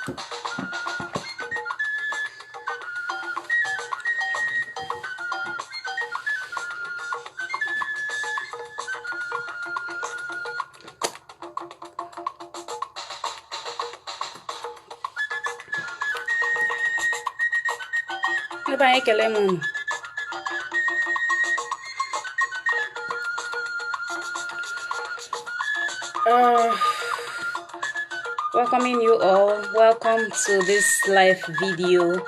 Ndị be anyị, ekele m unu. Welcoming you all. Welcome to this live video.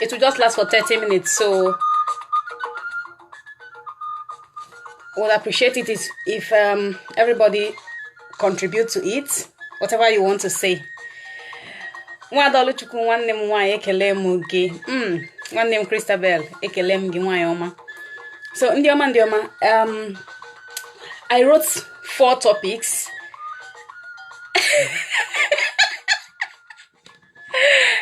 It will just last for 30 minutes, so would appreciate it is if everybody contribute to it, whatever you want to say. Nwada Oluchukwu, nwanne m nwaanyị, ekele m gị. Nwanne m Christabel, ekele m gị, nwaanyị ọma. So ndị ọma, ndị ọma, I wrote four topics.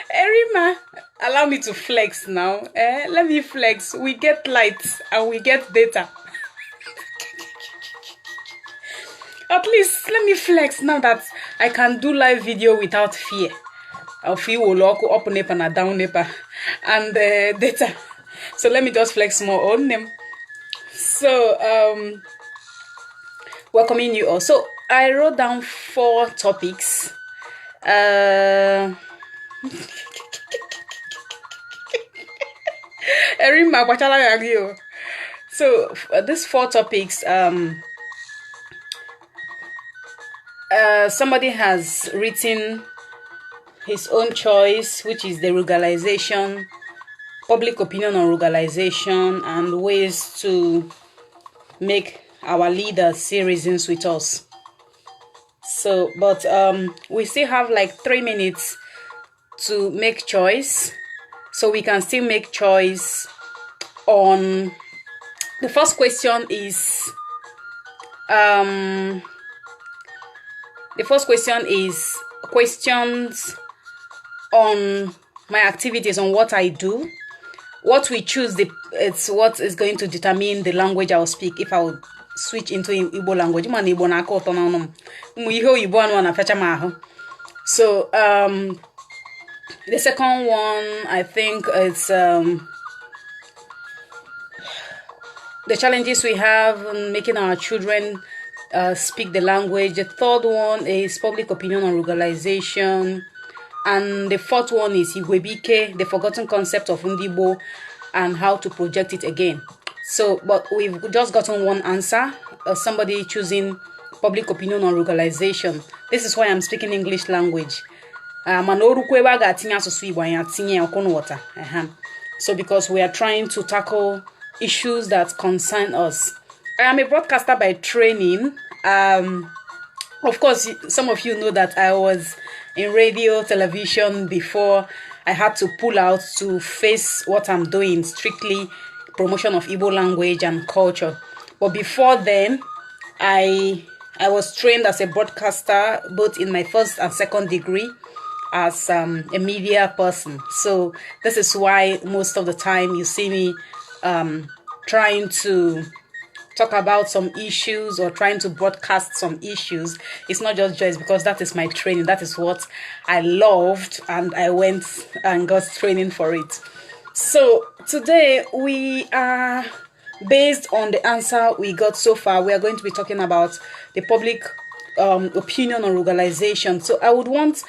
Erima, allow me to flex now. Eh? Let me flex. We get lights and we get data. At least let me flex now that I can do live video without fear of iwolu ọkụ, up NEPA na down NEPA and data. So let me just flex more on them. So welcoming you all. So I wrote down four topics. Erima, gbachala ya gị o. So these four topics, somebody has written his own choice, which is the regularization, public opinion on regularization, and ways to make our leaders see reasons with us. So, but we still have like 3 minutes to make choice. So we can still make choice on the first question is the first question is questions on my activities, on what I do. What we choose, the it's what is going to determine the language I will speak, if I will switch into Igbo language. Ma na Igbo na-aka ụtọ n'ọnụ m, ụmụ ihe oyibo anụ na-afịacha m ahụ. So the second one, I think it's the challenges we have in making our children speak the language. The third one is public opinion on regularization. And the fourth one is Igwebuike, the forgotten concept of Ndigbo and how to project it again. So, but we've just gotten one answer, somebody choosing public opinion on regularization. This is why I'm speaking English language. Mana orukwu ebe a ga-atinye asụsụ Igbo, anyị atinye ya ọkụ n'ụta. So because we are trying to tackle issues that concern us. I am a broadcaster by training. Of course, some of you know that I was in radio, television before I had to pull out to face what I'm doing, strictly promotion of Igbo language and culture. But before then, I was trained as a broadcaster, both in my first and second degree as a media person. So this is why most of the time you see me trying to talk about some issues or trying to broadcast some issues. It's not just joy, it's because that is my training. That is what I loved, and I went and got training for it. So today we are, based on the answer we got so far, we are going to be talking about the public opinion on regularization. So I would want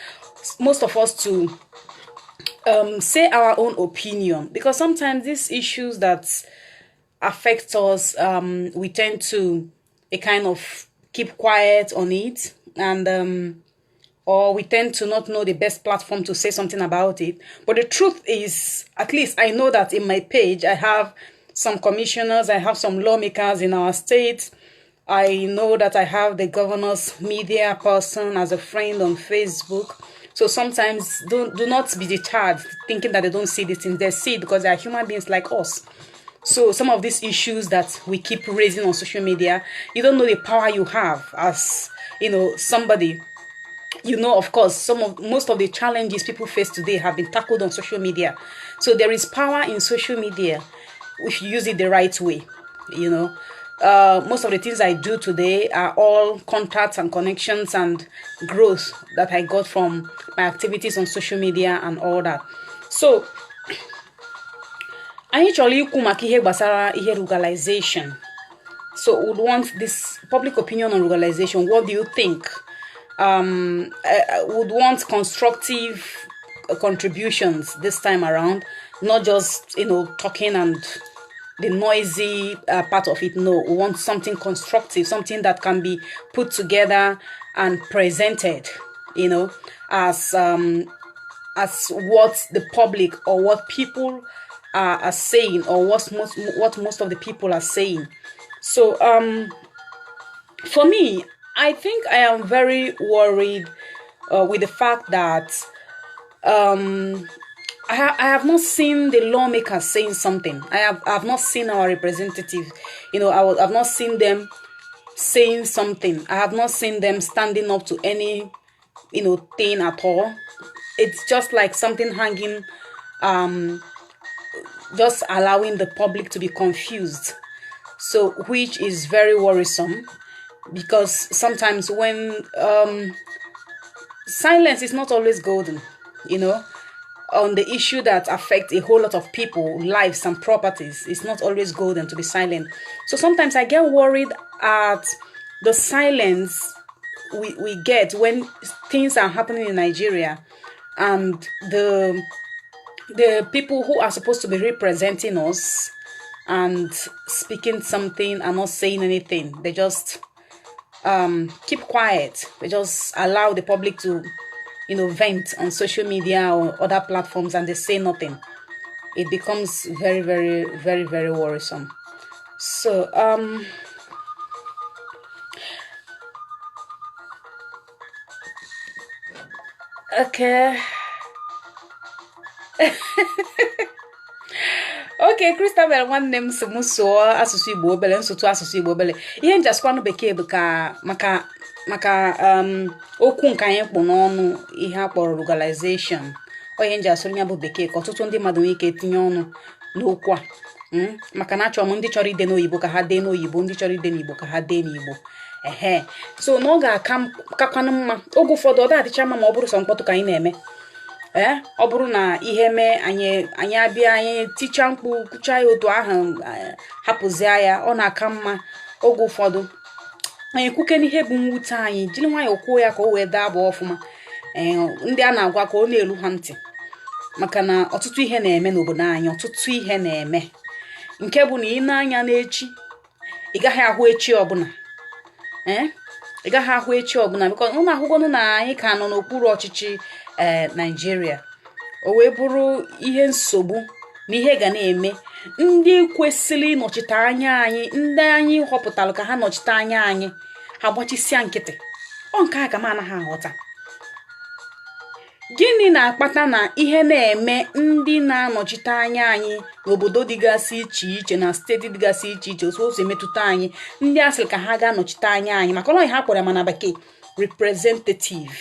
most of us to say our own opinion, because sometimes these issues that affect us, we tend to a kind of keep quiet on it, and or we tend to not know the best platform to say something about it. But the truth is, at least I know that in my page, I have some commissioners, I have some lawmakers in our state. I know that I have the governor's media person as a friend on Facebook. So sometimes don't do not be deterred thinking that they don't see these things. They see it because they are human beings like us. So some of these issues that we keep raising on social media, you don't know the power you have as somebody. Of course, some of most of the challenges people face today have been tackled on social media. So there is power in social media if you use it the right way. Most of the things I do today are all contacts and connections and growth that I got from my activities on social media and all that. So, anyị chọrọ ikwu maka ihe gbasara ihe Rugalization. So we'd want this public opinion on Rugalization. What do you think? I would want constructive contributions this time around, not just talking and the noisy part of it. No, we want something constructive, something that can be put together and presented, as what the public or what people are saying or what most of the people are saying. So for me, I think I am very worried with the fact that I have not seen the lawmakers saying something. I have not seen our representative, I have not seen them saying something. I have not seen them standing up to any thing at all. It's just like something hanging, just allowing the public to be confused. So, which is very worrisome because sometimes when silence is not always golden, on the issue that affect a whole lot of people, lives and properties, it's not always golden to be silent. So sometimes I get worried at the silence we get when things are happening in Nigeria and the people who are supposed to be representing us and speaking something are not saying anything. They just keep quiet. They just allow the public to vent on social media or other platforms and they say nothing. It becomes very, very, very, very worrisome. So, okay. Okay, Christabel nwanne m sị m sụọ asụsụ Igbo obele, m sụtụ asụsụ Igbo obele. Ihe m ji asụkwanụ bekee bụ ka maka okwu nke anyị kpụ n'ọnụ, ihe a kpọrọ Rugalization. Ọ ihe m ji asụrụ ya bụ bekee ka ọtụtụ ndị mmadụ nwee ike tinye ọnụ n'okwu a, maka na achọrọ m ndị chọrọ ide n'oyibo ka ha dee n'oyibo, ndị chọrọ ide n'Igbo ka ha dee n'Igbo. Ehe, so na ọ ga-aka kakwanụ mma. Oge ụfọdụ ọ da-adịcha mma ma ọ bụrụ sọ mkpọtụ ka anyị na-eme. Ee, ọ bụrụ na ihe mee anyị, anyị abịa, anyị tichaa mkpu, kwuchaa ya otu ahụ, hapụzie ya. Ọ na-aka mma oge ụfọdụ anyị kwuke n'ihe bụ mwute anyị, jiri nwayọọ kwuo ya ka o wee daa bụ ọfụma. Ee, ndị a na-agwa ka ọ na-elu ha ntị, maka na ọtụtụ ihe na-eme n'obodo anyị, ọtụtụ ihe na-eme nke bụ na ị na-anya n'echi, ị gaghị ahụ echi ọbụla. Ee, ị gaghị ahụ echi ọbụla, because ụnụ ahụgonụ na anyị ka nọ n'okpuru ọchịchị ee Naijiria. O wee bụrụ ihe nsogbu na ihe ga na-eme, ndị kwesịrị ịnọchite anya anyị, ndị anyị họpụtara ka ha nọchite anya anyị, ha gbachisịa nkịtị. Ọ nke a ka m anaghị aghọta. Gịnị na-akpata na ihe na-eme, ndị na-anọchite anya anyị n'obodo dịgasị iche iche na steeti dịgasị iche iche, otu o si emetụta anyị, ndị a sịrị ka ha ga-anọchite anya anyị, maka ọnọghị ha kpọrọ ya mana bekee representative,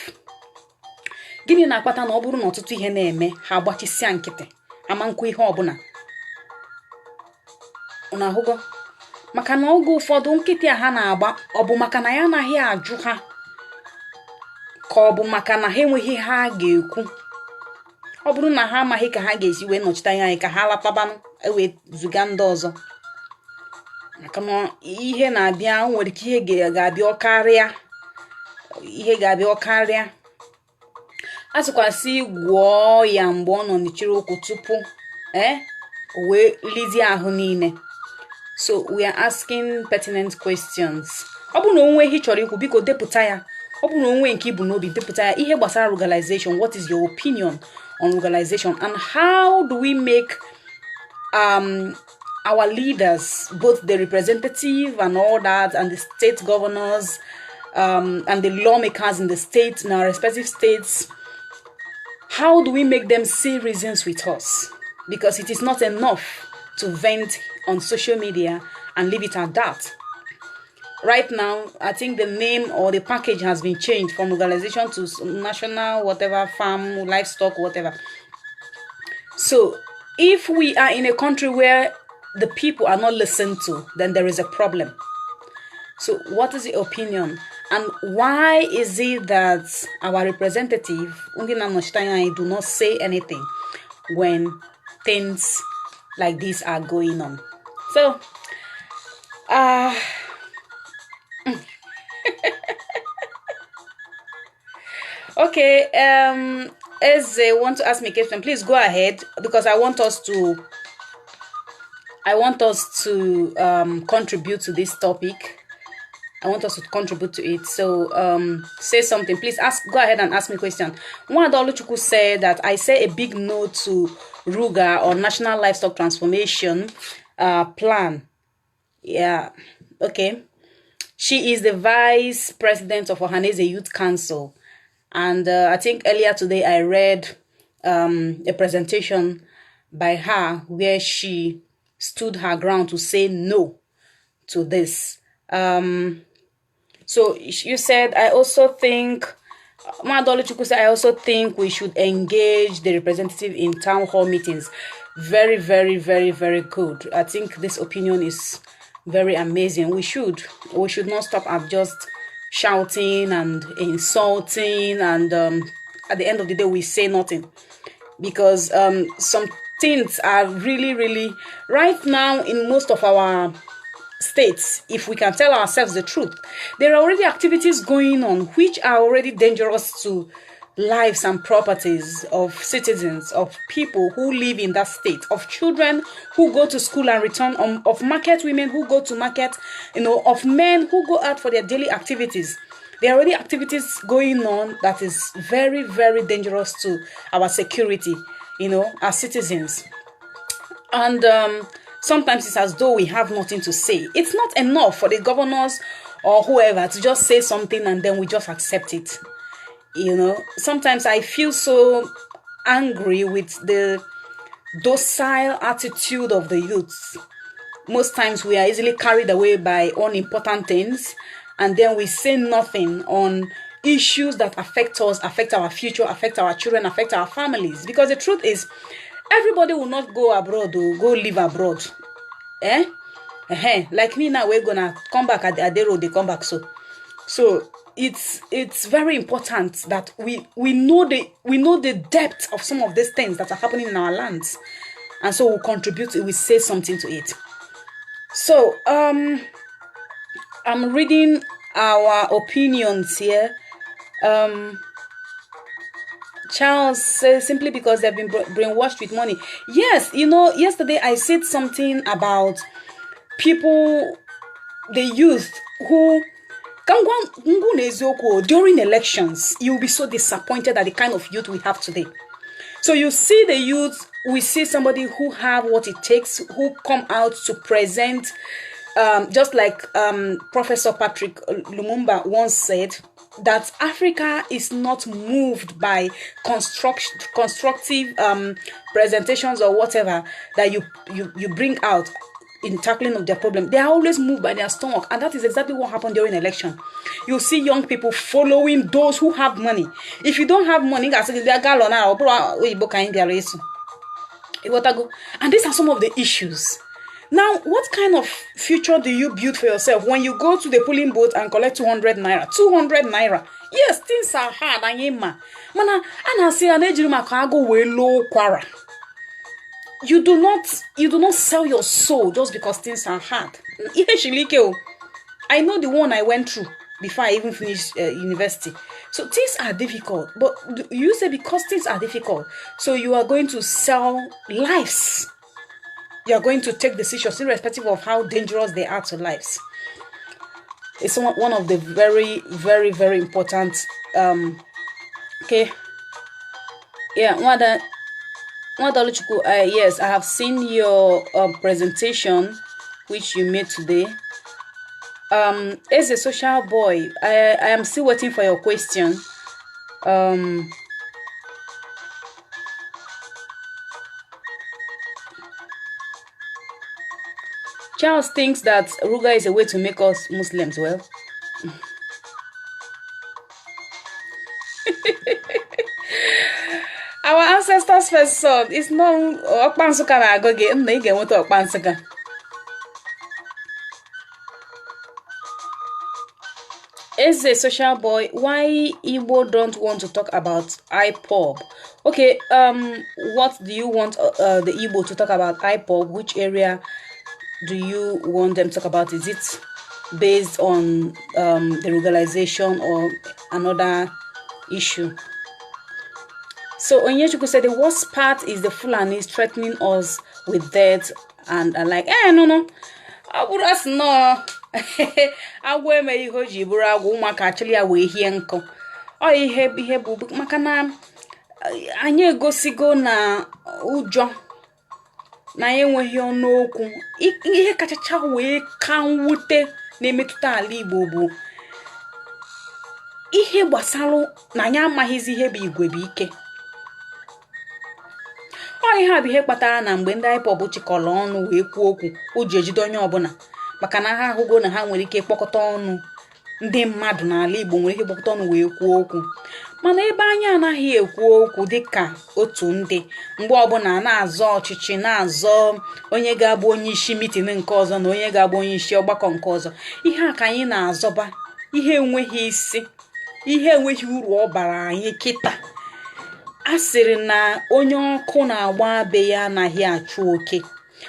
gịnị na-akpata na ọ bụrụ na ọtụtụ ihe na-eme, ha agbachisịa nkịtị, ama nkwu ihe ọbụla? Unu ahụgo? Maka na oge ụfọdụ nkịtị a ha na-agba, ọ bụ maka na ya anaghị ajụ ha, ka ọ bụ maka na ha enweghị ha ga-ekwu? Ọ bụrụ na ha amaghị ka ha ga-esi wee nọchite anya anyị, ka ha latabanụ, ewee zuga ndị ọzọ, maka na ihe na-abịa, o nwere ike ihe ga-abịa ọkarịa, ihe ga-abịa ọkarịa. A sịkwasị gwọọ ya mgbe ọ nọ n'ikiri ụkwụ tupu ee o wee lizie ahụ niile. So we are asking pertinent questions. Ọ bụrụ na onwe ihe ị chọrọ ikwu, biko depụta ya. Ọ bụrụ na onwe nke ibu n'obi, depụta ya. Ihe gbasara Rugalization, what is your opinion on Rugalization and how do we make our leaders, both the representative and all that, and the state governors and the lawmakers in the state, in our respective states, how do we make them see reasons with us? Because it is not enough to vent on social media and leave it at that. Right now, I think the name or the package has been changed from Rugalization to national whatever, farm, livestock, whatever. So if we are in a country where the people are not listened to, then there is a problem. So, what is the opinion? And why is it that our representative, ndị na-anọchite anya anyị, do not say anything when things like this are going on? So, okay, Eze want to ask me a question. Please go ahead, because I want us to contribute to this topic. I want us to contribute to it. So say something. Please ask. Go ahead and ask me a question. Nwada Oluchukwu said that I say a big no to Ruga or National Livestock Transformation Plan. Yeah. Okay. She is the vice president of Ohaneze Youth Council. And I think earlier today I read a presentation by her where she stood her ground to say no to this. So you said, I also think, Nwada Oluchukwu said, I also think we should engage the representative in town hall meetings. Very, very, very, very good. I think this opinion is very amazing. We should not stop at just shouting and insulting, and at the end of the day we say nothing, because some things are really, really right now in most of our states. If we can tell ourselves the truth, there are already activities going on which are already dangerous to lives and properties of citizens, of people who live in that state, of children who go to school and return, of market women who go to market, of men who go out for their daily activities. There are already activities going on that is very, very dangerous to our security, as citizens. And sometimes it's as though we have nothing to say. It's not enough for the governors or whoever to just say something and then we just accept it. Sometimes I feel so angry with the docile attitude of the youths. Most times we are easily carried away by unimportant things, and then we say nothing on issues that affect us, affect our future, affect our children, affect our families. Because the truth is, everybody will not go abroad or go live abroad. Eh? Like me now, we're gonna come back at the road, they come back so. So it's very important that we know the depth of some of these things that are happening in our lands, and so we contribute, we say something to it. So I'm reading our opinions here. Charles says simply because they've been brainwashed with money. Yes, yesterday I said something about people, the youth who ka m gwa unu eziokwu, during elections you'll be so disappointed at the kind of youth we have today. So you see the youth, we see somebody who have what it takes, who come out to present, just like Professor Patrick Lumumba once said, that Africa is not moved by constructive presentations or whatever that you bring out in tackling of their problem. They are always moved by their stomach, and that is exactly what happened during election. You see young people following those who have money. If you don't have money, ị ga-asị gị bịa gallon a ọ bụrụ oyibo ka anyị bịara ịsụ. Ịghọtago? And these are some of the issues. Now, what kind of future do you build for yourself when you go to the polling booth and collect 200 naira? 200 naira. Yes, things are hard, anyị ma. Mana a na-asị ya na ejiri maka agụ wee lụọ ụkwara. You do not sell your soul just because things are hard. Ihe shiri ike o. I know the one I went through before I even finished university. So things are difficult, but you say because things are difficult, so you are going to sell lives. You are going to take decisions irrespective of how dangerous they are to lives. It's one of the very, very, very important. Okay. Yeah, Nwada Nwada Oluchukwu, yes, I have seen your presentation which you made today. As a social boy, I am still waiting for your question. Charles thinks that Ruga is a way to make us Muslims. Well, our ancestors' first son is not Ọkpa Nsụka na-agụ gị nna ị ga-enweta Ọkpa Nsụka. Eze social boy, why Igbo don't want to talk about IPOB? Okay, what do you want the Igbo to talk about IPOB? Which area do you want them to talk about? Is it based on the legalization or another issue? So Onyechukwu said the worst part is the Fulanis threatening us with death and are like, eh, no. Ọ bụrụ asị nnọọ agwọ emeghị ihe o ji bụrụ agwọ, ụmụaka achịrị ya wee hie nkụ. Ọ ihe ihe bụ maka na anyị egosigo na ụjọ na anyị enweghị ọnụ okwu. Ihe kachacha wee ka mwute na-emetụta ala Igbo bụ ihe gbasara na anyị amaghịzi ihe bụ igwe bụ ike. Ọ ihe a bụ ihe kpatara na mgbe ndị IPOB chịkọrọ ọnụ wee kwuo okwu, o ji ejide onye ọbụla, maka na ha ahụgo na ha nwere ike ịkpọkọta ọnụ. Ndị mmadụ n'ala Igbo nwere ike ịkpọkọta ọnụ wee kwuo okwu, mana ebe anyị anaghị ekwu okwu dịka otu ndị, mgbe ọbụla na-azọ ọchịchị, na-azọ onye ga-abụ onye isi meeting nke ọzọ na onye ga-abụ onye isi ọgbakọ nke ọzọ, ihe a ka anyị na-azọba, ihe enweghị isi, ihe enweghị uru ọ bara anyị. Kịta a sịrị na onye ọkụ na-agba be ya anaghị achụ oke,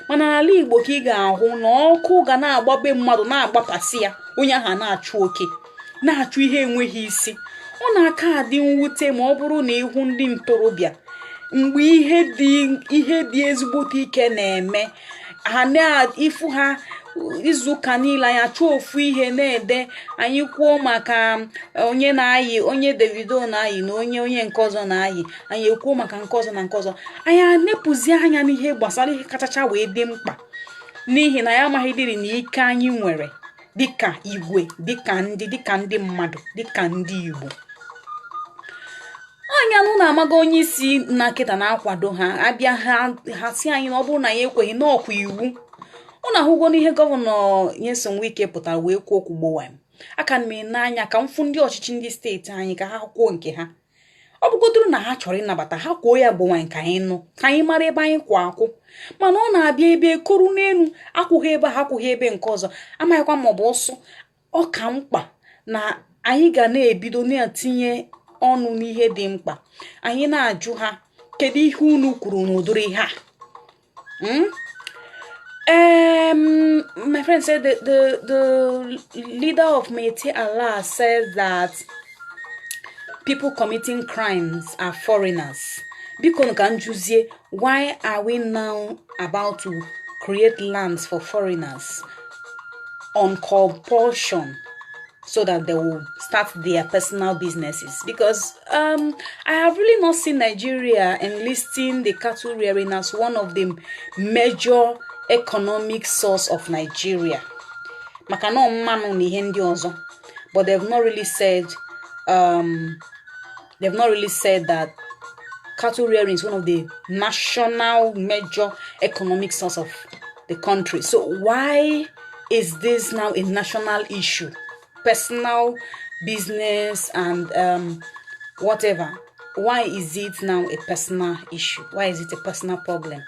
mana n'ala Igbo ka ị ga-ahụ na ọkụ ga na-agbabe mmadụ, na-agbapasị ya, onye ahụ na-achụ oke, na-achụ ihe enweghị isi. Ọ na-aka adị mwute ma ọ bụrụ na ịhụ ndị ntorobịa, mgbe ihe dị ezigbote ike na-eme, ha na-ifu ha izuụka niile anyị achọ ofu ihe na-ede. Anyị kwuo maka onye na-ayị, onye Davido na-ayị, na onye nke ọzọ na-ayị, anyị ekwuo maka nke ọzọ na nke ọzọ. Anyị anepụzi anya n'ihe gbasara ihe kachacha wee dị mkpa, n'ihi na ya amaghị dịrị na ike anyị nwere dịka igwe, dịka ndị mmadụ, dịka ndị Igbo. Anya nụ na-amaga onye isi na kịta na-akwado ha abịa ha si anyị na ọ bụrụ na ya ekweghị n'ọkwa iwu. Ọ na-ahụgo n'ihe Governor Nyesom Wike pụtara wee kwuo okwu gbowam aka m n'anya ka m fụ ndị ọchịchị ndị steeti anyị ka ha kwuo nke ha. Ọ bụgodoro na ha chọrọ ịnabata ha, kwuo ya gbowam ka anyị nụ, ka anyị mara ebe anyị kwụ akwụ. Mana ọ na-abịa ebe ekoru n'elu akwụghị ebe ha akwụghị ebe nke ọzọ, amaghịkwa ma ọ bụ ụsụ. Ọ ka mkpa na anyị ga na-ebido na-etinye ọnụ n'ihe dị mkpa. Anyị na-ajụ ha, kedu ihe unu kwuru n'ụdịrị ihe a? My friend said the leader of Miyetti Allah said that people committing crimes are foreigners. Biko, ka m jụzie, why are we now about to create lands for foreigners on compulsion so that they will start their personal businesses? Because I have really not seen Nigeria enlisting the cattle rearing as one of the major economic source of Nigeria. Maka na mmanụ na ihe ndị ọzọ, but they've not really said that cattle rearing is one of the national major economic source of the country. So why is this now a national issue? Personal business and whatever. Why is it now a personal issue? Why is it a personal problem?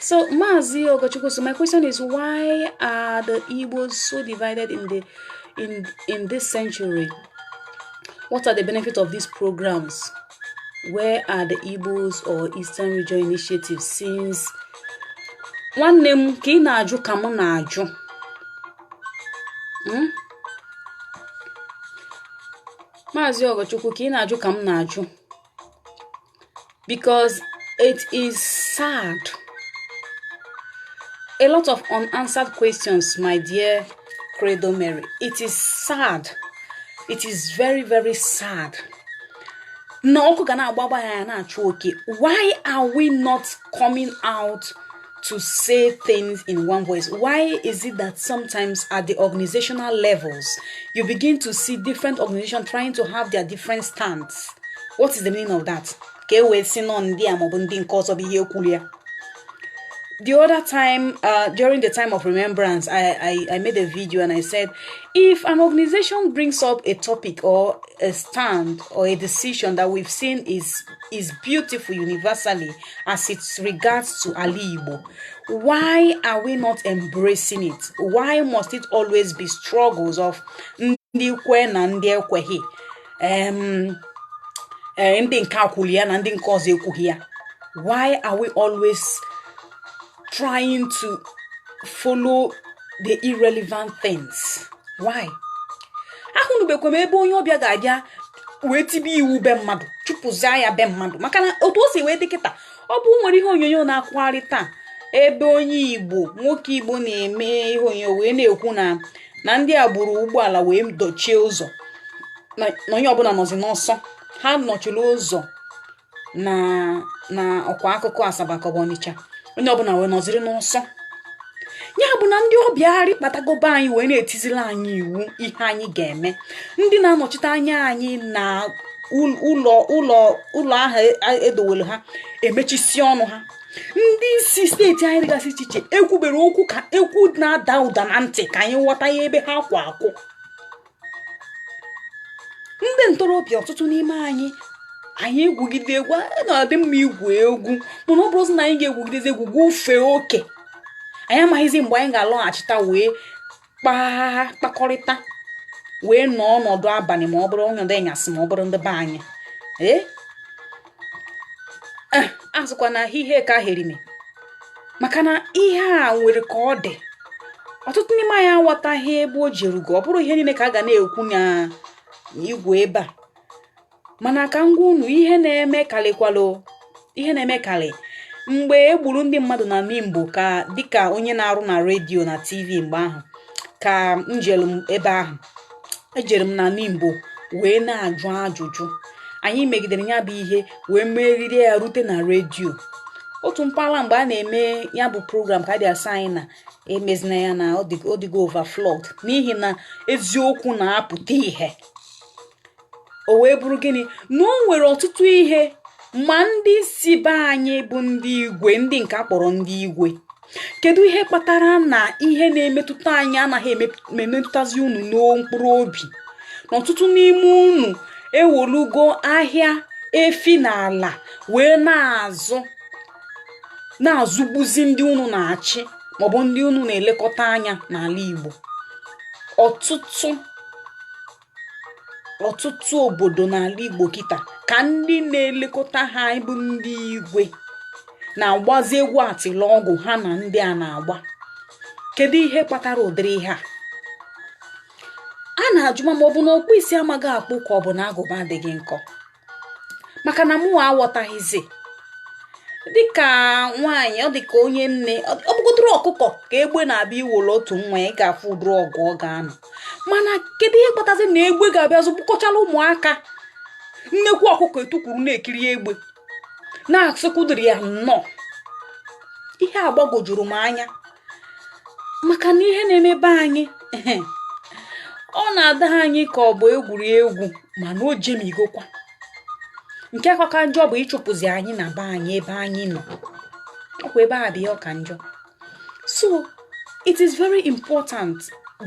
So Mazi Ogochukwu, so my question is, why are the Igbos so divided in this century? What are the benefits of these programs? Where are the Igbos or Eastern Region initiatives since? Nwanne m, ka ị na-ajụ ka m na-ajụ. Maazị Ogochukwu, ka ị na-ajụ ka m na-ajụ, because it is sad, a lot of unanswered questions, my dear Credo Mary. It is sad, it is very, very sad na ọkụ ga na-agbagba ya na-achụ oke. Why are we not coming out to say things in one voice? Why is it that sometimes at the organizational levels you begin to see different organizations trying to have their different stands? What is the meaning of that? Ka e wee si nọ ndị a maọbụ ndị nke ọzọ bụ ihe kwuru ya. The other time, during the time of remembrance, I made a video and I said, if an organization brings up a topic or a stand or a decision that we've seen is beautiful universally as it regards to Ali Igbo, why are we not embracing it? Why must it always be struggles of ndị kwe na ndị ekweghị, ndị nke akwụli ya na ndị nke ọzọ ekwughị ya? Why are we always trying to follow the irrelevant things? Why? Ahụnubekwa m ebe onye ọbịa ga-abịa wee tibe iwu be mmadụ, chụpụzia ya be mmadụ, maka na otu o si wee dị kịta, ọ bụ nwere ihe onyonyo na-akwagharị taa ebe onye Igbo, nwoke Igbo, na-eme ihe onyonyo wee na-ekwu na ndị a gburu ụgbọala wee dochie ụzọ, na onye ọbụla nọzi n'ọsọ. Ha nọchiri ụzọ na ọkwa akụkụ Asaba ka ọ bụ Ọnịcha, onye ọbụla wee nọziri n'ọsọ. Ya bụ na ndị ọbịa rikpatagobe anyị wee na-etizili anyị iwu ihe anyị ga-eme. Ndị na-anọchite anya anyị na ụlọ ahụ edowere ha emechisi ọnụ ha. Ndị isi steeti anyị dịgasị iche iche ekwubere okwu ka ekwu na-ada ụda na ntị ka anyị ghọta ya ebe ha kwa akwụ. Ndị ntorobịa, ọtụtụ n'ime anyị, anyị egwugide egwu na-adị mma igwu egwu, mana ọ bụrụzi na anyị ga-egwugidezi egwu gwufee oke, anyị amaghịzi mgbe anyị ga-alọghachita wee kpaa kpakọrịta wee nọọ ọnọdụ abalị, ma ọ bụrụ ọnọdụ ịnyasị, ma ọ bụrụ ndị be anyị ee azụkwa na ihe ka herime, maka na ihe a nwere ka ọ dị. Ọtụtụ n'ime anyị aghọtaghị ebe o jerugo. Ọ bụrụ ihe niile ka a ga na-ekwu na igwe ebe a, mana ka m gwa unu ihe na-eme karịkwalụ ihe na-eme karị. Mgbe e gburu ndị mmadụ na Nimbo, ka dịka onye na-arụ na redio na TV mgbe ahụ, ka m jere m ebe ahụ, ejere m na Nimbo wee na-ajụ ajụjụ. Anyị megidere ya bụ ihe wee merire ya rute na redio otu mpaghara. Mgbe a na-eme ya bụ program, ka a bịa sị anyị na emezina ya, na ọ dịgo overflowed, n'ihi na eziokwu na-apụta ìhè. O wee bụrụ gịnị na o nwere ọtụtụ ihe ma ndị si be anyị bụ ndị igwe, ndị nke a kpọrọ ndị igwe. Kedu ihe kpatara na ihe na-emetụta anyị anaghị emetụtazi unu n'mkpụrụ obi, na ọtụtụ n'ime unu ewolugo ahịa efi na ala wee na-azụ, na-azụgbuzi ndị unu na-achị maọbụ ndị unu na-elekọta anya n'ala Igbo? Ọtụtụ obodo n'ala Igbo kịta ka ndị na-elekọta ha bụ ndị igwe na-agbazi egwu atịla ọgwụ ha na ndị a na-agba. Kedu ihe kpatara ụdịrị ihe a? A na-ajụ ma ọ bụ na ọkpụ isi amaghị akpụ, ka ọ bụ na agụba adịghị nkọ, maka na mụnwa aghọtaghịzi. Dịka nwaanyị, ọ dịka onye nne, ọ bụgodoro ọkụkọ ka egbe na-abịa iwere otu nwa ya, ị ga-afụ ụdịrị ọgụ ọ ga-anọ. Mana kedu ihe kpatazi na egbe ga-abịa zụgbukọchala ụmụaka? Nnekwu ọkụkọ etukwuru na-ekiri egbe na-asịkwudiri ya nnọọ. Ihe a gbagojuru m anya, maka na ihe na-emebe anyị, ọ na-ada anyị ka ọ bụ egwuregwu, mana o jemigokwa. Nke kaka njọ bụ ịchụpụzi anyị na be anyị ebe anyị nọ. Ọkwa ebe a bụ ihe ọka njọ. So it is very important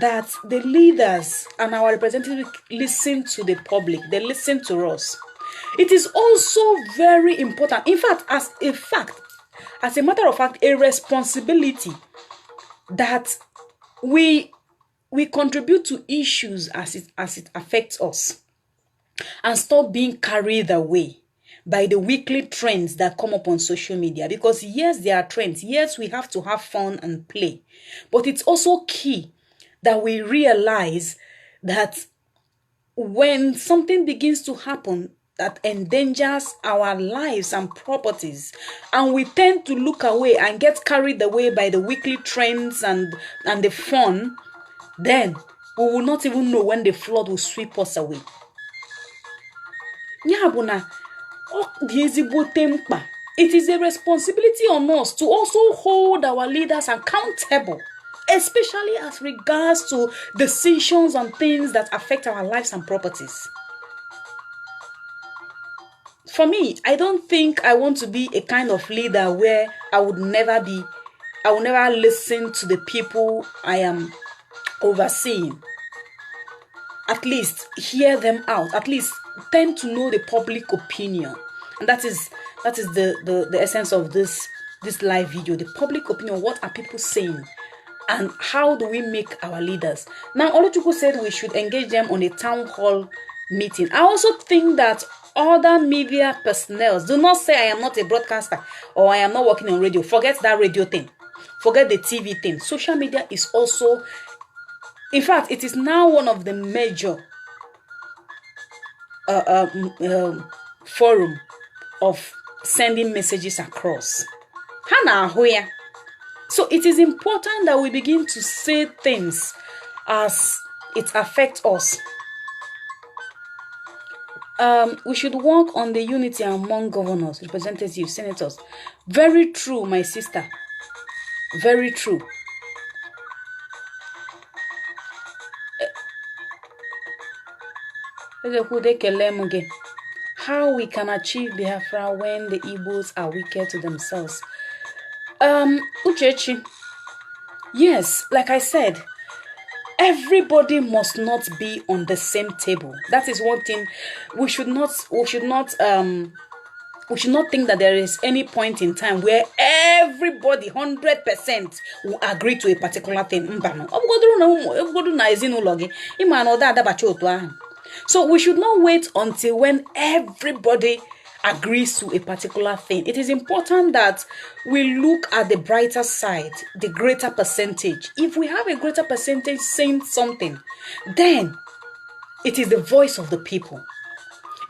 that the leaders and our representatives listen to the public. They listen to us. It is also very important, in fact, as a matter of fact, a responsibility that we contribute to issues as it affects us and stop being carried away by the weekly trends that come up on social media. Because yes, there are trends. Yes, we have to have fun and play, but it's also key that we realize that when something begins to happen that endangers our lives and properties, and we tend to look away and get carried away by the weekly trends and the fun, then we will not even know when the flood will sweep us away. Ya bụ na ọ dị ezigbote mkpa. It is a responsibility on us to also hold our leaders accountable, especially as regards to decisions and things that affect our lives and properties. For me, I don't think I want to be a kind of leader where I would never be I will never listen to the people I am overseeing. At least hear them out. At least tend to know the public opinion. And that is the essence of this live video. The public opinion. What are people saying? And how do we make our leaders? Now, Oluchukwu said we should engage them on a town hall meeting. I also think that other media personnel, do not say I am not a broadcaster or I am not working on radio. Forget that radio thing. Forget the TV thing. Social media is also, in fact, it is now one of the major forum of sending messages across. Ha na-ahụ ya. So it is important that we begin to say things as it affects us. We should work on the unity among governors, representatives, senators. Very true, my sister. Very true. Ezekwude, ekele m gị. How we can achieve Biafra when the Igbos are wicked to themselves? Uchechi, yes, like I said, everybody must not be on the same table. That is one thing we should not think that there is any point in time where everybody 100% will agree to a particular thing. Mbanụ, ọ bụgodoro na ụmụ ọ na ezinụlọ gị ịma na ọ da adabacha otu ahụ. So we should not wait until when everybody agrees to a particular thing. It is important that we look at the brighter side, the greater percentage. If we have a greater percentage saying something, then it is the voice of the people.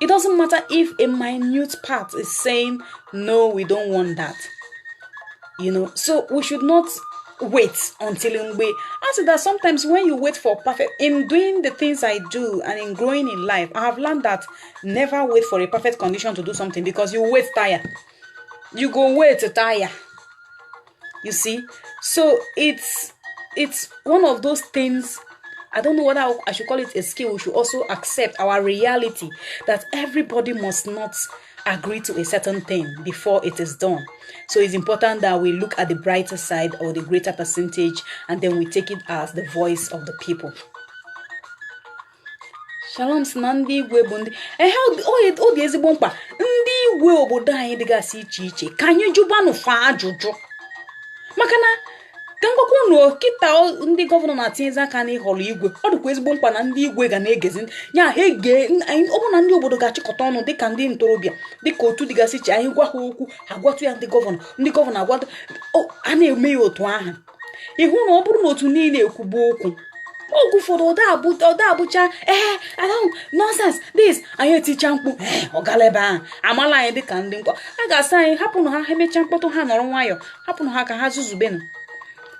It doesn't matter if a minute part is saying, "No, we don't want that." So we should not wait until mgbe I say that. Sometimes when you wait for perfect, in doing the things I do and in growing in life, I have learned that never wait for a perfect condition to do something, because you wait tire. You go wait tire. You see? So it's one of those things. I don't know whether I should call it a skill. We should also accept our reality that everybody must not agree to a certain thing before it is done. So it's important that we look at the brighter side or the greater percentage, and then we take it as the voice of the people. Shalom si na ndị igwe bụ ndị ehe ọ dị ezigbo mkpa ndị igwe obodo anyị dịgasị iche iche ka anyị jụbanụ fa ajụjụ maka na ka ngwakwa unu kịta ndị governor na-atinyezi aka n'ịhọrọ igwe. Ọ dịkwa ezigbo mkpa na ndị igwe ga na-egezi ya ha ege. Ọ bụ na ndị obodo ga-achịkọta ọnụ dịka ndị ntorobịa, dịka otu dịgasị iche, anyị gwa ha okwu, ha gwatụ ya ndị governor, ndị governor agwatụ a na-eme ya otu ahụ. Ịhụ na ọ bụrụ na otu niile ekwugbu okwu oge ụfọdụ ọda abụcha ee adahụ nonsense this anyị eticha mkpu ee ọ gala ebe ahụ amala anyị dịka ndị mkpọ a ga-asị anyị hapụnụ ha, ha emechaa mkpọtụ ha nọrọ nwayọọ, hapụnụ ha ka ha zuzubenu.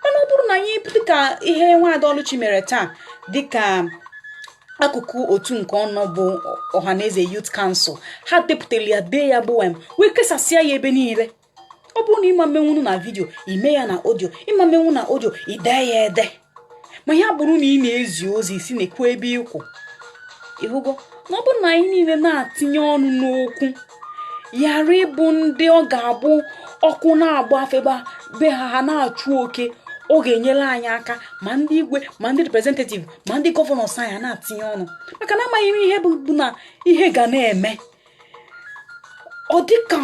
Mana ọ bụrụ na anyị dịka ihe nwaada Ọlụchi mere taa dịka akụkụ otu nke ọnụ bụ Ọhaneze Youth Council, ha depụtara ya dee ya bụ em wee kesasịa ya ebe niile. Ọ bụrụ na ịma mmenwunu na video, ime ya na audio, ịma mmenwu na audio, ide ya ede. Ma ya bụrụ na ị na-ezi ozi si na-ekwu ebe ịkwụ ịhụgo na ọ bụrụ na anyị niile na-atinye ọnụ n'okwu ghara ịbụ ndị ọ ga-abụ ọkụ na-agba afọ ebe be ha ha na-achụ oke, ọ ga-enyere anyị aka ma ndị igwe ma ndị representative ma ndị governors anyị na-atinye ọnụ maka na amaghị m ihe bụ na ihe ga na-eme ọ dịka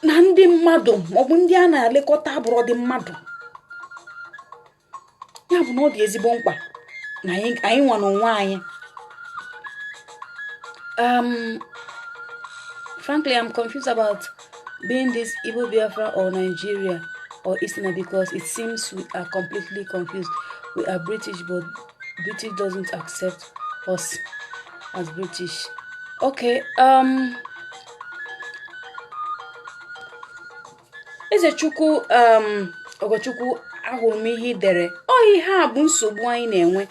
na ndị mmadụ maọbụ ndị a na-elekọta abụrụ dị mmadụ. Ya bụ na ọ dị ezigbo mkpa na anyị nwa n'onwe anyị. Frankly, I'm confused about being this Igbo Biafra or Nigeria or Easterner, because it seems we are completely confused. We are British, but British doesn't accept us as British. Okay, Ezechukwu, Ogochukwu, ahụrụ m ihe ị dere. Ọ ihe a bụ nsogbu anyị na-enwe.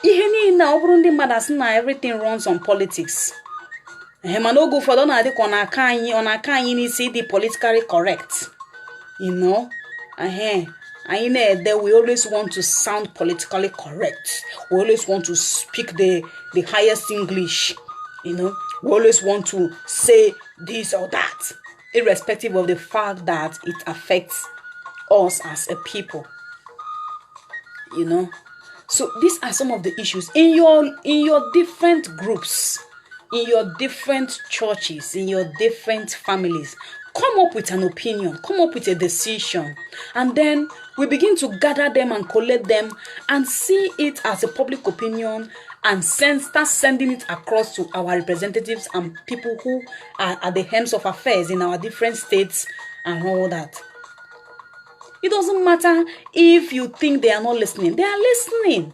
Ihe niile ọ bụrụ ndị mmadụ asị na everything runs on politics. Ee, mana oge ụfọdụ ọ na-adị ka ọ na-aka anyị n'isi ịdị politically correct. Ehe, anyị na-ede, we always want to sound politically correct, we always want to speak the highest English, we always want to say this or that, irrespective of the fact that it affects us as a people. So these are some of the issues in your different groups, in your different churches, in your different families. Come up with an opinion, come up with a decision, and then we begin to gather them and collect them and see it as a public opinion and start sending it across to our representatives and people who are at the helms of affairs in our different states and all that. It doesn't matter if you think they are not listening. They are listening.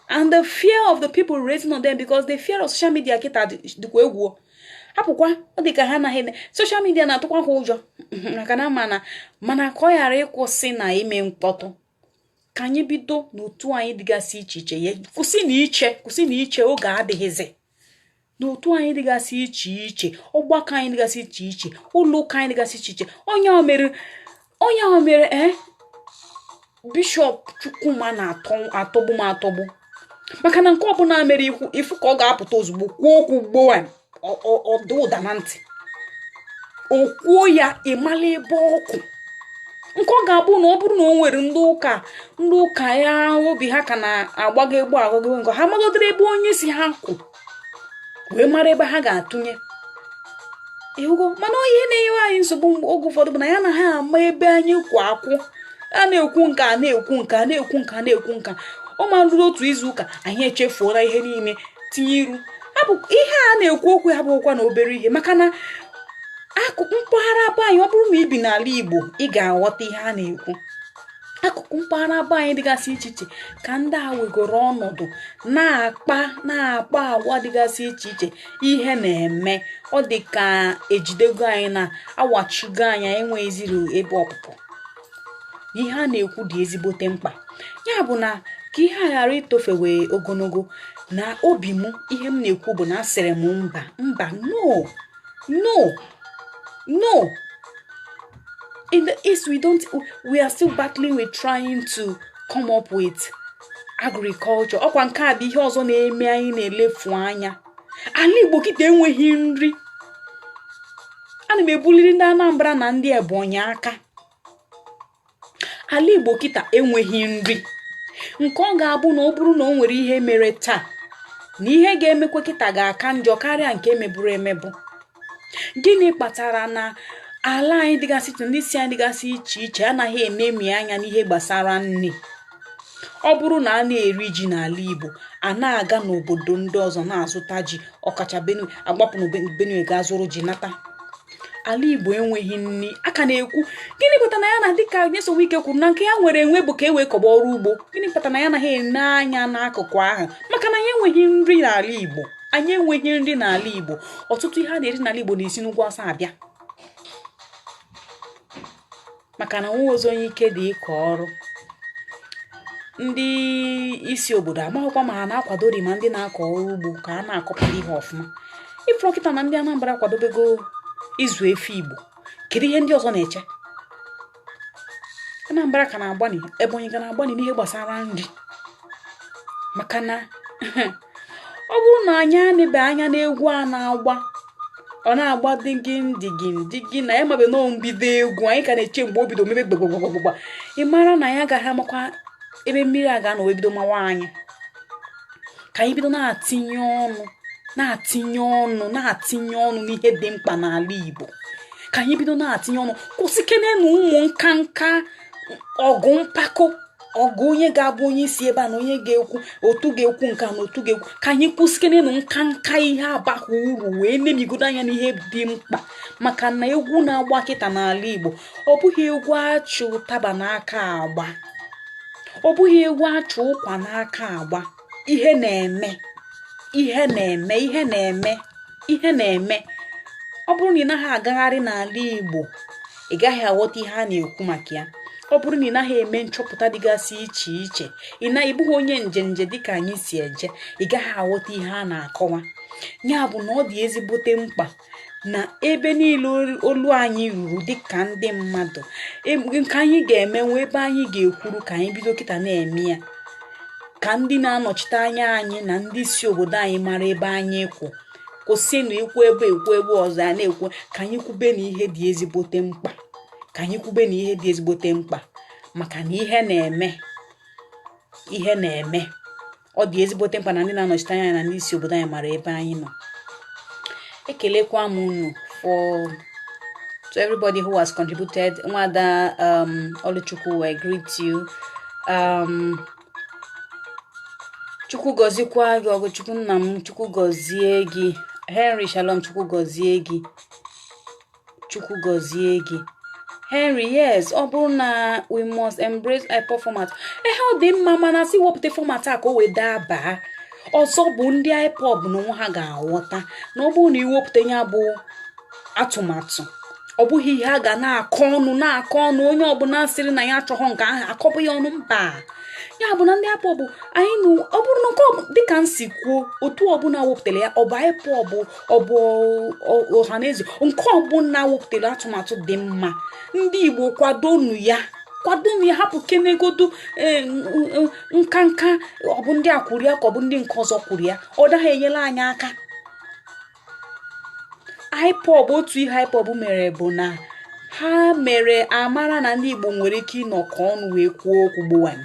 And the fear of the people raising on them, because the fear of social media kịta dịkwa egwu. Hapụkwa, ọ dị ka ha anaghị social media na-atụkwa ha ụjọ, maka na mana ka ọ ghara ịkwụsị na ime mkpọtụ, ka anyị bido n'otu anyị dịgasị iche iche ya. Kwụsị na iche, kwụsị na iche, oge adịghịzị. N'otu anyị dịgasị iche iche, ọgbakọ anyị dịgasị iche iche, ụlọ ụka anyị dịgasị iche iche. Onye ahụ mere Bishọp Chukwuma na-atọ atọgbu m atọgbu, maka na nke ọbụla mere ikwu ifu ka ọ ga-apụta ozugbo kwuo okwu gboo ọdụ ụda na ntị. O kwuo ya, ịmala ebe ọkụ nke ọ ga-abụ na ọ bụrụ na o nwere ndị ụka ya obi ha ka na-agbago egbu agbago nke ha magodoro ebe onye si ha kwụ wee mara ebe ha ga-atụnye ịhụgo. Mana ihe na-enyewe anyị nsogbu oge ụfọdụ bụ na ya na ha ama ebe anyị kwụ akwụ. A na-ekwu nke a, na-ekwu nke a, na-ekwu nke a, na-ekwu nka ọ ma ruru otu izu ụka, anyị echefuola ihe niile tinye iru abụ ihe a na-ekwu okwu ya bụkwa na obere ihe, maka na akụkụ mpaghara be anyị, ọ bụrụ na ị bi n'ala Igbo, ị ga-aghọta ihe a na-ekwu. Akụkụ mpaghara be anyị dịgasị iche iche ka ndị a wegoro ọnọdụ na-akpa agwa dịgasị iche iche. Ihe na-eme, ọ dị ka ejidego anyị na awachigo anyị, enweghịziri ebe ọpụpụ. Ihe a na-ekwu dị ezigbote mkpa. Ya bụ na ka ihe a ghara itofewe ogologo na obi m, ihe m na-ekwu bụ na asịrị m mba, mba, no, no, no. In the East, we don't, we are still battling with trying to come up with agriculture. Ọkwa nke a bụ ihe ọzọ na-eme anyị na-elefu anya. Ala Igbo kịta enweghị nri. Ana m ebuliri ndị Anambra na ndị Ebonyi aka. Ala Igbo kịta enweghị nri, nke ọ ga-abụ na ọ bụrụ na o nwere ihe mere taa, na ihe ga-emekwa kịta ga-aka njọ karịa nke emeburu emebu. Gịnị kpatara na ala anyị dịgasị iche, ndị si anyị dịgasị iche iche anaghị enemi anya n'ihe gbasara nri? Ọ bụrụ na a na-eri ji n'ala Igbo, a na-aga n'obodo ndị ọzọ na-azụta ji, ọkacha Benue, agbapụ na Benue gaa zụrụ ji nata. Ala Igbo enweghị nri. A ka na-ekwu, gịnị kpatara na ya na dịka Nyesom Wike kwuru na nke ya nwere enwe bụ ka e wee kọba ọrụ ugbo? Gịnị kpatara na ya anaghị ene anya n'akụkụ ahụ? Maka na anyị enweghị nri n'ala Igbo. Anyị enweghị nri n'ala Igbo. Ọtụtụ ihe a na-eri n'ala Igbo na-esi n'ugwu Awụsa abịa, maka na nwa ọzọ onye ike dị ịkọ ọrụ. Ndị isi obodo amaghịkwa ma ha na-akwadori ma ndị na-akọ ọrụ ugbo ka a na-akọpụta ihe ọfụma. Ifuru kịta na ndị Anambra kwadobego ịzụ efi Igbo. Kedu ihe ndị ọzọ na-eche? Anambra ka na-agbani, Ebonyi ka na-agbani n'ihe gbasara nri, maka na ọ bụrụ na anyị anebe anya n'egwu a na-agba, ọ na-agba digin digin digin na ya mabe nọọ mbido egwu anyị ka na-eche mgbe o bido mebe gbagbagbagba. Ị mara na anyị agaghị amakwa ebe mmiri a ga-anọ wee bido mawa anyị. Ka anyị bido na-atinye ọnụ, na-atinye ọnụ, na-atinye ọnụ n'ihe dị mkpa n'ala Igbo. Ka anyị bido na-atinye ọnụ, kwụsịkene na ụmụ nka nka ọgụ mpako, ọgụ onye ga-abụ onye isi ebe a na onye ga-ekwu otu ga-ekwu nke a na otu ga-ekwu. Ka anyị kwụsịkene na nka nka ihe abaghị uru wee nemigodo anya n'ihe dị mkpa, maka na egwu na-agba kịta n'ala Igbo, ọ bụghị egwu achụ ụtaba n'aka agba, ọ bụghị egwu achụ ụkwa n'aka agba. Ihe na-eme, ihe na-eme, ihe na-eme, ihe na-eme. Ọ bụrụ na ị naghị agagharị n'ala Igbo, ị gaghị aghọta ihe a na-ekwu maka ya. Ọ bụrụ na ị naghị eme nchọpụta dịgasị iche iche, ị na ịbụghị onye njenje dịka anyị si eje, ị gaghị aghọta ihe a na-akọwa. Ya bụ na ọ dị ezigbote mkpa na ebe niile olu anyị ruru dịka ndị mmadụ, nke anyị ga-emenwe, ebe anyị ga-ekwuru, ka anyị bido kịta na-eme ya, ka ndị na-anọchite anya anyị na ndị si obodo anyị mara ebe anyị kwụ. Kwụsịnụ ikwu ebe ekwu ebe ọzọ a na-ekwu. Ka anyị kwube na ihe dị ezigbote mkpa. Ka anyị kwube na ihe dị ezigbote mkpa, maka na ihe na-eme, ihe na-eme. Ọ dị ezigbote mkpa na ndị na-anọchite anya na ndị isi obodo anyị mara ebe anyị nọ. Ekelekwa m unu for to everybody who has contributed. Nwada Oluchukwu, I greet you. Chukwu gọzikwa gị. Ọgụ Chukwu nna m, Chukwu gọzie gị. Henry Shalom, Chukwu gọzie gị, Chukwu gọzie gị, Henry. Yes, ọ bụrụ na we must embrace IPOB format, ehe, ọ dị mma, mana sị wepụta format a ka o wee daa ọzọ bụ ndị IPOB na onwe ha ga-aghọta na ọ bụrụ na iwepụta ya bụ atụmatụ, ọ bụghị ihe a ga na-akọ ọnụ na-akọ ọnụ. Onye ọbụla sịrị na ya achọghọ nke ahụ, akọbụ ya ọnụ. Mba, ya bụ na ndị IPOB anyị nụ, ọ bụrụ na nke dịka m si kwuo, otu ọbụla wepụtara ya, ọ bụ IPOB, ọ bụ Ọhaneze, nke ọbụla wepụtara atụmatụ dị mma, ndị Igbo kwadonu ya, kwadonu ya. Hapụ kenegodu nka nka, ọ bụ ndị a kwuru ya ka ọ bụ ndị nke ọzọ kwuru ya, ọ naghị enyere anyị aka. IPOB, otu ihe IPOB mere bụ na ha mere amara na ndị Igbo nwere ike ịnọkọ ọnụ wee kwuo okwu gbowam.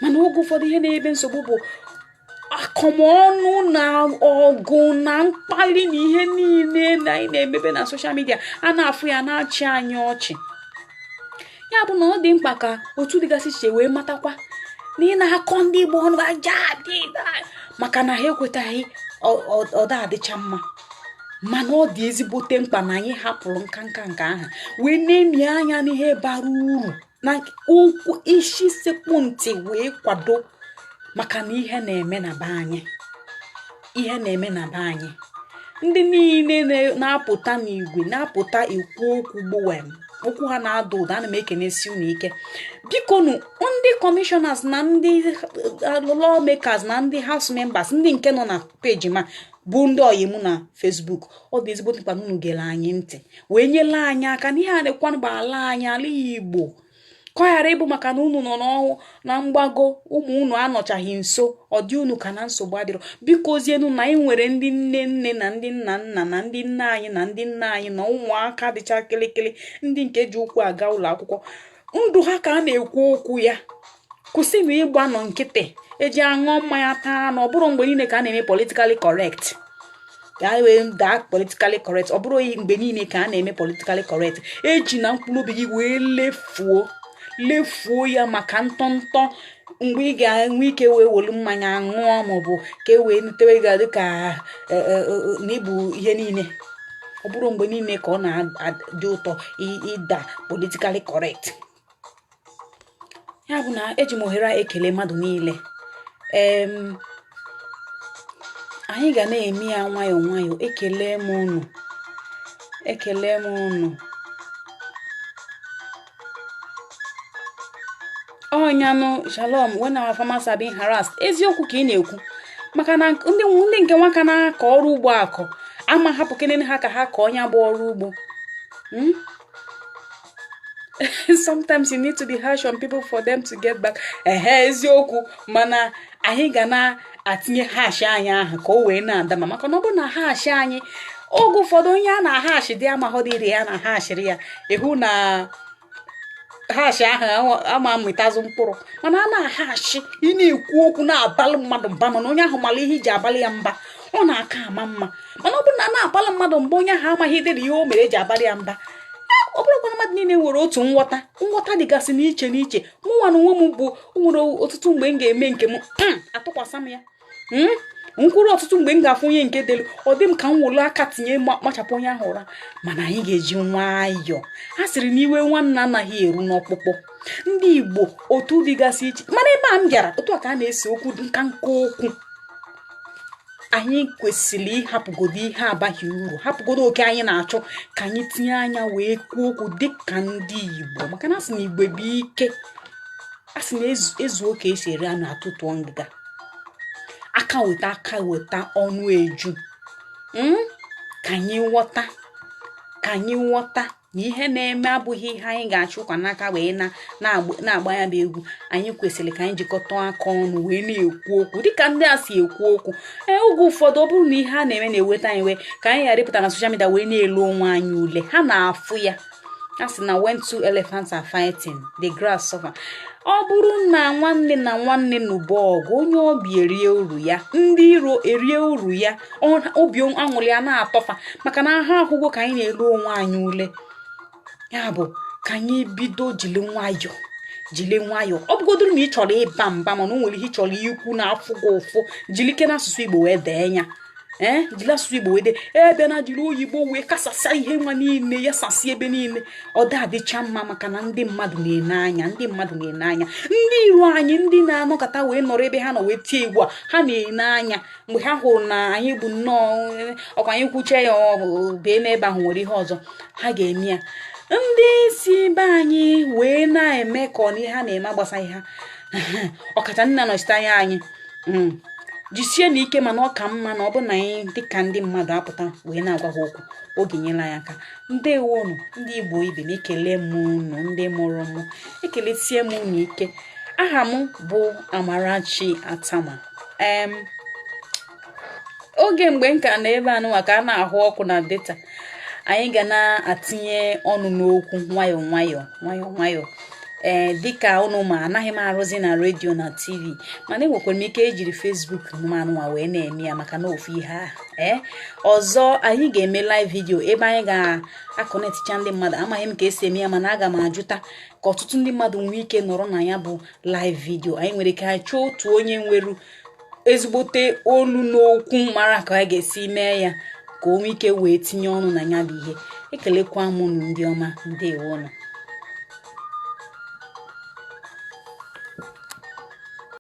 Mana oge ụfọdụ, ihe na-ebe nsogbu bụ akọmọnụ na ọgụ na mkpali na ihe niile na anyị na-emebe na social media, a na-afụ ya na-achị anyị ọchị. Ya bụ na ọ dị mkpa ka otu dịgasị iche wee matakwa na ị na-akọ ndị Igbo ọnụ aja dị, maka na ha ekwetaghị, ọda adịcha mma. Mana ọ dị ezigbote mkpa na anyị hapụrụ nka nka nke ahụ wee na-emi anya n'ihe bara uru na ụkwụ isi sekpụ ntị wee kwado, maka na ihe na-eme na be anyị, ihe na-eme na be anyị. Ndị niile na-apụta n'igwe na-apụta ekwu okwu gbowem, okwu ha na-ada ụda, ana m ekenesi unu ike. Bikonu, ndị commissioners na ndị lawmakers na ndị house members, ndị nke nọ na peji ma bụ ndị oyi mụ na Facebook, ọ dị ezigbo mkpa na unu gere anyị ntị wee nyere anyị aka n'ihe a na-ekwanụ bụ ala anyị, ala Igbo, ka ọ ghara ịbụ maka na unu nọ n'ọnwụ na mgbago, ụmụ unu anọchaghị nso, ọ dị unu ka na nsogbu adịrọ. Biko zienu na anyị nwere ndị nne nne na ndị nna nna na ndị nne anyị na ndị nna anyị na ụmụaka dịcha kịlịkịlị, ndị nke ji ụkwụ aga ụlọ akwụkwọ, ndụ ha ka a na-ekwu okwu ya. Kwụsịnụ ịgba nọ nkịtị eji aṅụọ mmanya taa na ọ bụrụ mgbe niile ka a na-eme politically correct, ka a wee daa politically correct. Ọ bụrụ mgbe niile ka a na-eme politically correct. Eji na mkpụrụ obi gị wee lefuo lefuo ya maka ntọntọ mgbe ị ga-enwe ike wee welu mmanya ṅụọ, maọbụ ka e wee tewe gị dịka na ịbụ ihe niile. Ọ bụrụ mgbe niile ka ọ na-adị ụtọ ịda politically correct. Ya bụ na eji m ohere a ekele mmadụ niile. Anyị ga na-eme ya nwayọọ nwayọọ. Ekele m unu, ekele m unu. Ọnyanụ Shalom, when our farmers are being harassed. Eziokwu ka ị na-ekwu, maka na ndị nke nwaka na-akọ ọrụ ugbo akọ ama hapụ kenene ha ka ha kọọ ya bụ ọrụ ugbo. Sometimes you need to be harsh on people for them to get back. Ehe, eziokwu, mana anyị ga na-atinye harsh anyị ahụ ka o wee na-ada ma, maka na ọ bụrụ na harsh anyị, oge ụfọdụ onye a na-ahash dị amaghọdịrị ya na hashịrị ya, ịhụ na harsh ahụ ama mmịtazụ mkpụrụ. Mana a na-ahashi, ị na-ekwu okwu na-abalị mmadụ mba, mana onye ahụ mara ihe iji abalị ya mba, ọ na-aka ama mma. Mana ọ bụrụ na a na-abalị mmadụ mba, onye ahụ amaghị idere ihe o mere eji abalị ya mba. Ọ bụrụkwa na mmadụ niile nwere otu nghọta, nghọta dịgasị n'iche n'iche. Mụnwa na onwe m bụ nwere ọtụtụ mgbe m ga-eme nke m, atụkwasị m ya nkwuru. Ọtụtụ mgbe m ga-afụ onye nke delu, ọ dị m ka m wolu aka tinye machapụ onye ahụ ụra. Mana anyị ga-eji nwayọọ. A sịrị na iwe nwanne anaghị eru n'ọkpụkpụ. Ndị Igbo, otu dịgasị iche, mana ebe a m bịara otu a ka a na-ese okwu nka nka okwu. Anyị kwesịrị ịhapụgodo ihe abaghị uru, hapụgodo oke anyị na-achọ, ka anyị tinye anya wee kwuo okwu dịka ndị Igbo, maka na asị na igwe bụ ike. A sị na ezuo ka esi eri anụ atụtụọ ngịga aka weta aka weta ọnụ eju. Ka anyị ghọta, ka anyị ghọta na ihe na-eme abụghị ihe anyị ga-achụ ụkwa n'aka wee na-agba ya bụ egwu. Anyị kwesịrị ka anyị jikọta aka ọnụ wee na-ekwu okwu dịka ndị a si ekwu okwu. Ee, oge ụfọdụ, ọ bụrụ na ihe a na-eme na-eweta anyị wee, ka anyị ghara ịpụta na social media wee na-elu onwe anyị ule. Ha na-afụ ya. A sị na when two elephants are fighting, the grass suffer. Ọ bụrụ na nwanne na nwanne nụba ọgụ, onye ọbịa erie uru ya, ndị iro erie uru ya, obi aṅụrị a na-atọ fa, maka na ha ahụgo ka anyị na-ele onwe anyị ule. Ya bụ, ka anyị bido jiri nwayọọ, jiri nwayọọ. Ọ bụgodoro na ị chọrọ ịba mba, mana o nwere ihe ị chọrọ ikwu na-afụ gị ụfụ, jiri ike n'asụsụ Igbo wee dee ya. Ee, jiri asụsụ Igbo wee dee ebe na jiri oyibo wee kasasịa ihe nwa niile ya sasị ebe niile, ọ da adịcha mma, maka na ndị mmadụ na-ene anya, ndị mmadụ na-ene anya, ndị iro anyị, ndị na-anọkọta wee nọrọ ebe ha nọ wee tie igwu a, ha na-ene anya. Mgbe ha hụrụ na anyị bụ nnọọ ọkwa anyị kwuche ya bee n'ebe ahụ, nwere ihe ọzọ ha ga-eme ya. Ndị si be anyị wee na-eme ka ọ na ihe ha na-eme agbasaghị ha, ọkacha nna nọchite anya anyị, jisie na ike. Mana ọ ka mma na ọ bụ na anyị dịka ndị mmadụ apụta wee na-agwa ha okwu, oge nyere anyị aka. Ndewonu, ndị Igbo ibe m. Ekele m unu, ndị mụrụ m. Ekelesie m unu ike. Aha m bụ Amarachi Atama. Oge mgbe m ka na ebe anụnwa ka a na-ahụ ọkụ na data, anyị ga na-atinye ọnụ n'okwu nwayọọ nwayọọ, nwayọọ nwayọọ. Ee, dịka ụnụ ma, anaghị m arụzi na redio na TV, mana enwekwara m ike ejiri Facebook anụmanụ wee na-eme ya, maka na ofu ihe ahụ. Ee, ọzọ, anyị ga-eme live video ebe anyị ga-aconnecticha ndị mmadụ. Amaghị m ka esi eme ya, mana aga m ajụta ka ọtụtụ ndị mmadụ nwee ike nọrọ na ya bụ live video. Anyị nwere ike chọọ otu onye nwere ezigbote olu n'okwu, mara ka a ga-esi mee ya, ka o nwee ike wee tinye ọnụ na ya bụ ihe. Ekelekwa m unu, ndị ọma. Ndewonụ.